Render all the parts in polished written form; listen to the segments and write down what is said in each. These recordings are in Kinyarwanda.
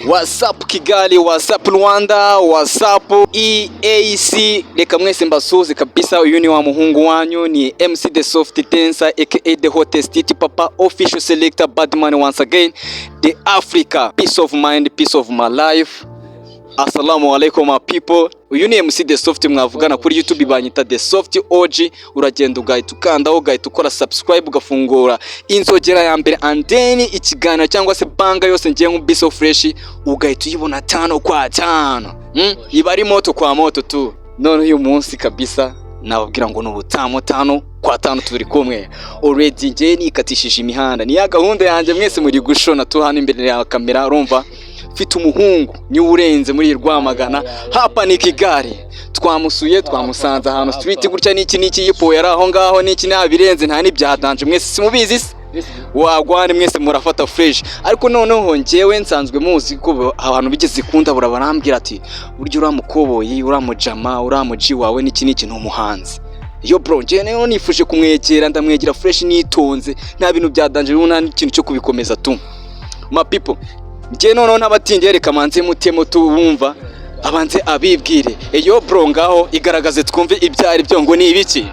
What's up Kigali, what's up Rwanda, what's up EAC? Reka mwese mbasuhuze kabisa. Uyu ni wa muhungu wanyu, ni MC The Soft Dancer, aka The Hottest Titi Papa, Official Selector Badman, once again the Africa peace of mind, peace of my life. Assalamu alaikum, my people. Uyu ni MC The Soft mwavugana. Kuri YouTube banyita The Soft OG. Uragenda ugahita ukandaho, ugahita ukora subscribe, ugafungura inzogera ya mbere, and then ikiganiro cyangwa se banga yose ngiye nka so fresh ugahita uyibona tano kwa tano. Iba ari moto kwa moto tu. None uyu munsi kabisa nababwira ngo ni ubutamu tano kwa tano, turi kumwe already. Ngiye nikatishije imihanda, ni ya gahunda yanjye, mwese muri gushona tu hano imbere ya kamera. Urumva mfite umuhungu niwe urenze muri Rwamagana, hapa ni Kigali. Twamusuye, twamusanze ahantu street gutya n'iki n'iki, yipoye ari aho ngaho n'iki, nta birenze, nta n'ibyadanje, mwese simubizi se wagwane, mwese murafata fresh. Ariko noneho njyewe nsanzwe muzi ko abantu bigeze kundabura, barambwira ati burya uriya mukoboyi, uriya mujama, uriya muji wawe n'iki n'iki ni umuhanzi. Yo bro, njyewe nayo nifuje kumwegera, ndamwegera fresh nitonze, nta bintu bya danger, nta n'ikintu cyo kubikomeza tu. Ma people, njye noneho ntabatindiye, reka manze mutemo tubumva, abanze abibwire. Eyo bro, ngaho igaragaze twumve ibyo ari byo, ngo ni ibiki?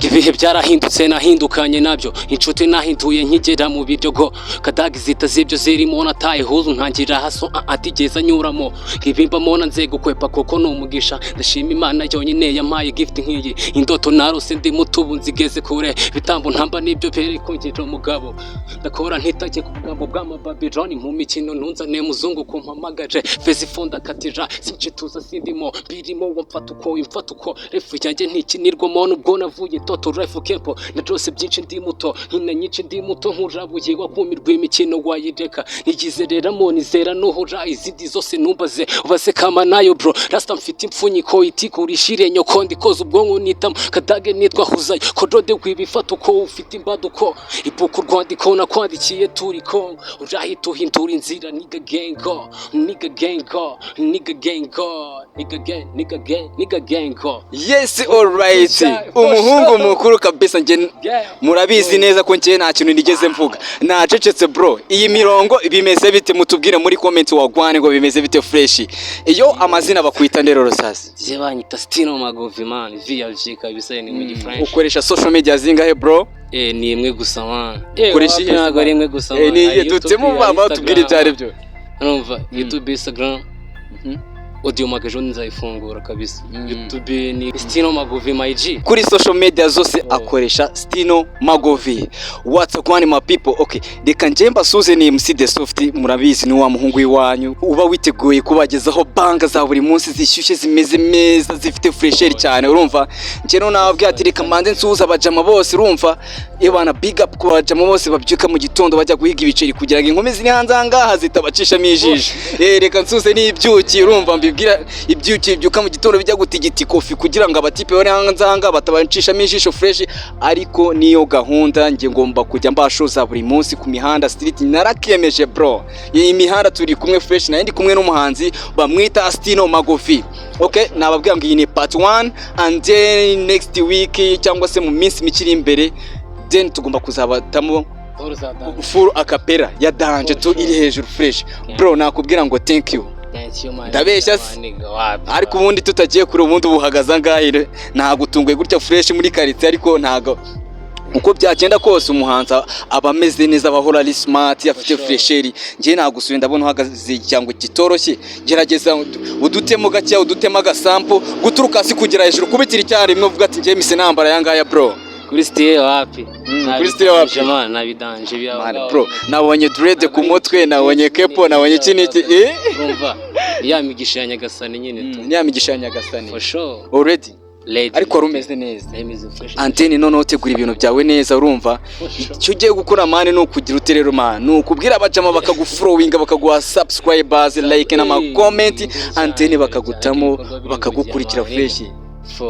Ibihe byarahindutse, nahindukanye nabyo, inshuti nahinduye nkigera mu biryogo, kadagi zita zibyo zirimo, nataye huzu ntangira haso atigeze anyuramo, ibimbamo nze gukwepa kuko ni umugisha. Ndashima Imana yonyine yampaye gift nk'iyi. Indoto narose ndi muto ubu nzigeze kure, bitambo ntamba nibyo bereko ngira umugabo, ndakora ntitajye ku bwambo bw'amababironi mu mikino ntunzane muzungu kumpamagaje fezifo ndakatira sinshituza sindimo birimo wamfata uko imfata uko refu yanjye ntikinirwamo nubwo navuye toto refu kempo narose byinshi ndi muto, nkina nyinshi ndi muto, nkurabuye wakumirwa imikino wayireka nigizereramo nizera nuhora izindi zose numbaze ubaze kama nayo bro. Rasta mfite impfunyiko itikurishire nyoko ndikoza ubwonko nitamo kadage nitwa huzayo kodode wibifata uko ufite imbaduko ibuka urwandiko nakwandikiye turi kongo urahita uhindura inzira. Nigga gang go, nigga gang go, nigga gang go, nigga gang, nigga gang, nigga gang go. Yes, alright, umuhungu mukuru kabisa. Njye murabizi neza ko njye nta kintu nigeze mvuga, nacecetse bro. Iyi mirongo bimeze bite? Mutubwire muri comment wagwane ngo bimeze bite fresh. Iyo amazina bakwita ndero rosasi? Je banyita Stino Magovi man, VLG kabisa, ni mu French. Ukoresha social media zingahe bro? Eh, ni imwe gusa man. Eh, Ukoresha wapi, iyihe? ntabwo ari imwe gusa Eh, man. ni Hari iyihe? Dutemo YouTube, hari baba tubwire ibyo ari byo. Urumva YouTube, Instagram, Audiomack ejo nzayifungura kabisa. YouTube ni Stino Magovi my G. Kuri social media zose akoresha Stino Magovi. What's up my people? Okay, reka njye mbasuze, ni MC The Soft, murabizi ni wa muhungu w'iwanyu uba witeguye kubagezaho banga za buri munsi zishyushye, zimeze neza, zifite fraîcheur cyane. Urumva njye no nababwiye ati reka manze nsuhuza abajama bose. Urumva ebana, big up ku bajama bose babyuka mu gitondo bajya guhiga ibiceri kugira ngo inkumi ziri hanze aha ngaha zitabacishamo ijisho. Eh, reka nsuze n'ibyuki, urumva mbibwira ibyuki bibyuka mu gitondo bijya gutigita ikofi kugira ngo abatipe bari hanze aha ngaha batabacishamo ijisho fresh. Ariko niyo gahunda, njye ngomba kujya mbashoza buri munsi ku mihanda street, narakemeje bro. Iyi mihanda turi kumwe fresh, nayo ndi kumwe n'umuhanzi bamwita Stino Magofi. Okay, nababwira ngo iyi ni part 1 and then next week cyangwa se mu minsi mike iri imbere, then tugomba kuzabatamo full acapella ya danger tu iri hejuru fresh. Bro, nakubwira ngo thank you. Ndabeshya se? Ariko ubundi tutagiye kure, ubundi ubuhagaze angahe? Ntagutunguye gutya fresh muri quartier, ariko ntago uko byagenda kose umuhanzi aba ameze neza, aba ahora ari smart, afite fraîcheur. Njye nagusuye, ndabona uhagaze icyangwe kitoroshye. Gerageza udutemo gake, udutemo agasampo guturuka hasi kugera hejuru, kubitira icyarimwe, uvuga ati njye mise nambara aya ngaya bro. Kuri style wapi? Kuri style wapi? Man, nabidanje. Man, bro, nabonye dread ku mutwe, nabonye kepo, nabonye iki n'iki, eh. Urumva ya migisha ya Nyagasani nyine tu. Ni ya migisha ya Nyagasani. For sure. Already. Lady. Ariko wari umeze neza. Imeze fresh. Antene noneho utegura ibintu byawe neza. Urumva icyo ugiye gukora man ni ukugira ute rero man? Ni ukubwira abajama bakagufollowinga, bakaguha subscribers, like n'ama comment, antene bakagutamo, bakagukurikira fresh.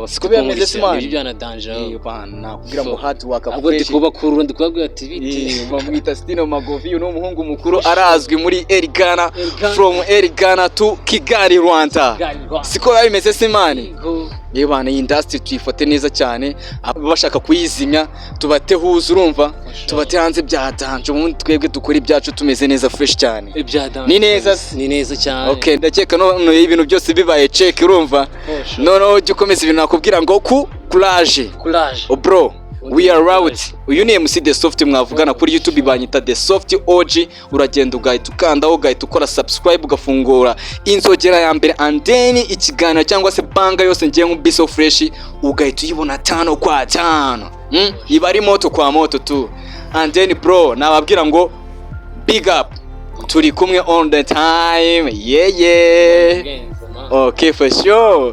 Siko biba bimeze se man? Ibyo byana danger. Eh, man, nakubwira ngo hard work Ahubwo ndi fresh. kubakurura, ndi kubabwira ati biti. Eh, bamwita Stino Magovi, uyu ni umuhungu mukuru arazwi muri El Ghana. El Ghana. From El Ghana to Kigali, Rwanda. Kigali, Rwanda. Siko biba bimeze se man? Yego. Yewe, iyi industry tuyifate neza cyane. Bashaka kuyizimya tubate huza, urumva, tubate hanze byatanje, ubundi twebwe dukora ibyacu tumeze neza, fresh cyane. Ibya dance. Ni neza se? Ni neza cyane. Okay, ndakeka none ibintu byose bibaye check, urumva. For sure. Noneho ujye ukomeza ibintu nakubwira ngo ku courage. Courage. Oh bro, we are out. Uyu ni MC The Soft mwavugana. Kuri YouTube banyita The Soft OG. Uragenda ugahita ukandaho, ugahita ukora subscribe, ugafungura inzogera ya mbere, and then ikiganiro cyangwa se banga yose ngiye nk'ubiso fresh ugahita uyibona tano kwa tano. Iba ari moto kwa moto tu. And then bro, nababwira ngo big up, turi kumwe on the time, yeah. Genza, man. Okay, for sure.